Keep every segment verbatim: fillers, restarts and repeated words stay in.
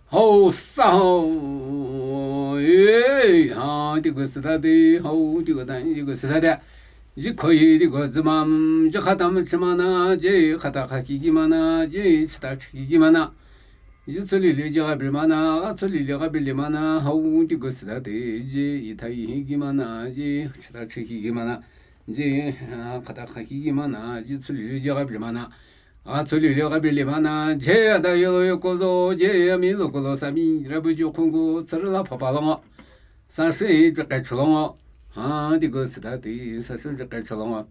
Hao sa hao. Ee, ha, di gu sü da de, hao, di gu da, di gu sü da de. Ji kho yi di gu zi ma, ji kha ta mu chi ma na, ji kha ta kha ki gi ma na, ji chi ta chi ki gi ma na. Ji tsu li li ji ga bi ma na, ga tsu li li ga bi li ma na, hao, di gu sü da de, ji yi ta yi hi gi ma na, ji chi ta chi ki gi ma na. Ji, ah, kha ta kha ki gi ma na, ji tsu li li ji ga bi ma na. A tsu li li ga bi li ma na, je a da yo lo yo ko zo, je a mi lo ko lo sa mi, ra bu ju khun gu, tsu ri la pha pa lo ngo. Sa shui ju kai chu lo ngo. Ha, di gu sü da de, sa shui ju kai chu lo ngo.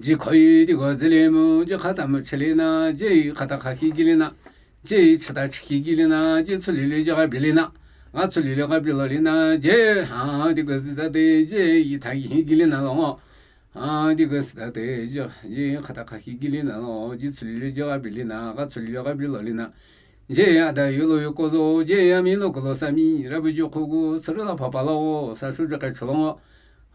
Ji kho yi di gu zi li mu, ji kha ta mu chi li na, ji kha ta kha ki gi li na. Ji chi ta chi ki gi li na, ji tsu li li ji ga bi li na. A tsu li li ga bi lo li na, je, ha, di gu sü da de, je, yi ta yi hi gi li na lo ngo. A, di gu sü da de, ji, ji kha ta kha ki gi li na lo, ji tsu li li ji ga bi li na, ga tsu li li ga bi lo li na. Je a da yo lo yo ko zo, je a mi lo ko lo sa mi, ra bu ju khu gu, tsu ri la pha pa lo, sa shui ju kai chu lo ngo.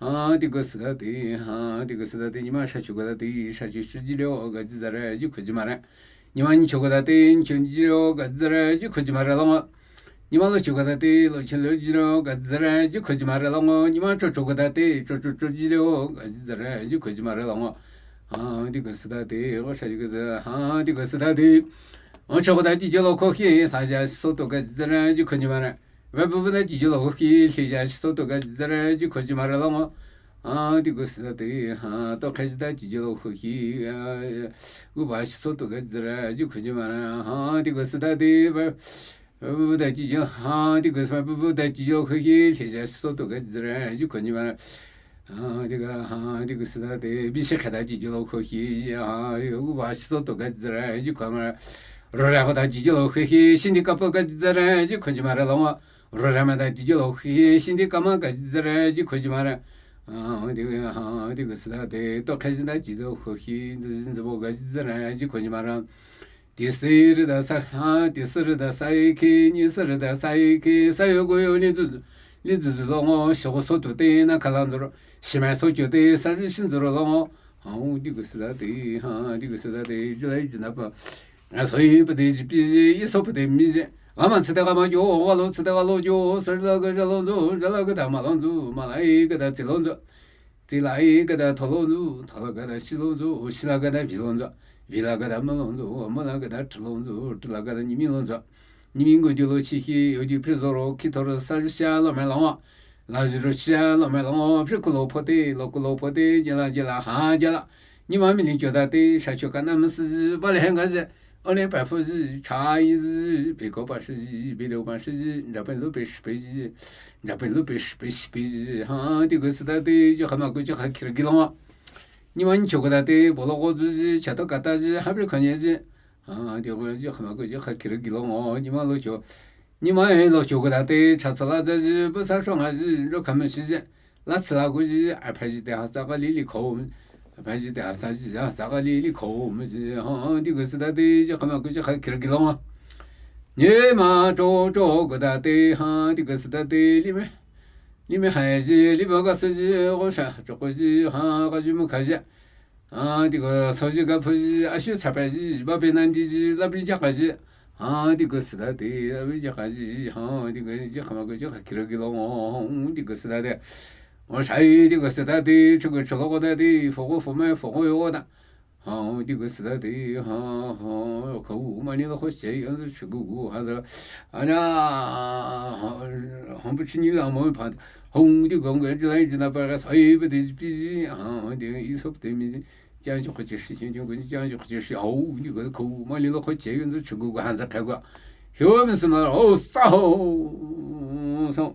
A, di gu sü da de, ha, di gu sü da de, ni ma sha chu gu da de, sha chu shu ji lo, ga ji za re, ji khu ji ma re. Ni ma ni chu gu da de, ni chu ji lo, ga ji za re, ji khu ji ma re lo ngo. Ni ma lo chu gu da de, lo chu lo ji lo, ga ji za re, ji khu ji ma re lo ngo. Ni ma chu chu gu da de, chu chu chu ji lo, ga ji za re, ji khu ji ma re lo ngo. Ha, di gu sü da de, o sha ji gu za, ha, di gu sü da de. O chu gu da ji ji lo kho hi, la ja so to ga ji za re, ji khu ji ma re. Ve bu bu da ji ji lo kho hi, li ja so to ga ji za re, ji khu ji ma re lo ngo. Ha, di gu sü da de, ha, to khe ji da ji ji lo kho hi, eh, u ba so to ga ji za re, ji khu ji ma re. Ha, di gu sü da de, ve bu bu da ji ji, ha, di gu sü, bu bu da ji ji kho hi, li ja so to ga ji za re, ji khu ji ma re. Ha, di gu, ha, di gu sü da de, bi shi kha da ji ji lo kho hi, ha, u ba so to ga ji za re, ji khu ma re. Ro ra kho da ji ji lo kho hi, shin di ka po ga ji za re, ji khu ji ma re lo ngo. Ro ra ma da ji ji lo kho hi, shin di ka ma ga ji za re, ji khu ji ma re. Ha, di gu, ha, di gu sü da de, to khe ji da ji ji lo kho hi, zi, zi, zi bo ga ji za re, ji khu ji ma re. Di sü ri da sa, ha, di sü ri da sa i ki, ni sü ri da sa i ki, sa yo gu yo ni zu, ni zu zu lo ngo, shi gu so tu te na ka la zu ro, shi ma so ju te, sa ri shin zu ro lo ngo. Ha, di gu sü da de, ha, di gu sü da de, ji la ji na pa. A so yi pa de ji pi ji, yi so pa de mi ji. Ga ma tsi de ga ma jo, ga lo tsi de ga lo jo, sa ri la ga ja lo zu, ja la ga da ma lo zu, ma la i ga da tsi lo zu. Tsi la i ga da tho lo zu, tho la ga da shi lo zu, shi la ga da bi lo zu, bi la ga da ma lo zu, ma la ga da chi lo zu, chi la ga da ni mi lo zu. Ni mi gu ju lo chi hi, yo ju pri zo ro, ki tho ro sa ri sha lo ma lo ngo. La ju ro sha lo ma lo ngo, pri ku lo pho te, lo ku lo pho te, je la je la, ha je la. Ni ma mi ni jo da te, sha cho ka na ma si, ba le hen ga je. Ane pa fu zi, cha yi zi, bi ko pa shi zi, bi lo pa shi zi, ja pe lo pe shi pe zi, ja pe lo pe shi pe shi pe zi. Ha, di gu sü da de, ji kha ma gu ji kha ki ri gi lo ngo. Ni ma ni chu gu da de, bo lo go zi zi, cha to ka ta zi, ha bi kha nye zi. Ha, di gu ji kha ma gu ji kha ki ri gi lo ngo. Ni ma lo chu. Ni ma lo chu gu da de, cha tsa la za zi, bu sa shuang a zi, ro kha me shi zi. La tsi la gu ji, a pa ji de ha sa ga li li ko. A pa ji de ha sa ji, ha sa ga li li ko, me ji, ha, di gu sü da de, ji kha ma gu ji kha ki ri gi lo ngo. Ni ma cho cho gu da de, ha, di gu sü da de, li me. Li me ha ji, li ba ga sü ji, go sha, cho gu ji, ha, ga ji mu kha ji. Ha, di gu so ji ga pu ji, a shu cha pa ji, ba bi nan ji ji, la bi ja ga ji. Ha, di gu sü da de, la bi ja ga ji, ha, di gu ji kha ma gu ji kha ki ri gi lo ngo, di gu sü da de. O sha yi di gu sü da de, chu gu chu lo gu da de, fo gu fo me, fo gu yo da. Ha, di gu sü da de, ha, ha, ka wu ma ni lo kho che, yan zu chu gu gu, ha za. A na, ha, ha, bu chi ni la mo pa. Ha, di gu gu ji la ji na pa ga sa yi bu de ji pi ji, ha, di yi so de mi ji. Jiang ji kho ji shi, jiang ji kho ji, jiang ji kho ji shi, ha, di gu ka wu ma ni lo kho che, yan zu chu gu gu, ha za ka gu. Hiu mi sü na, o, sa ho, sa.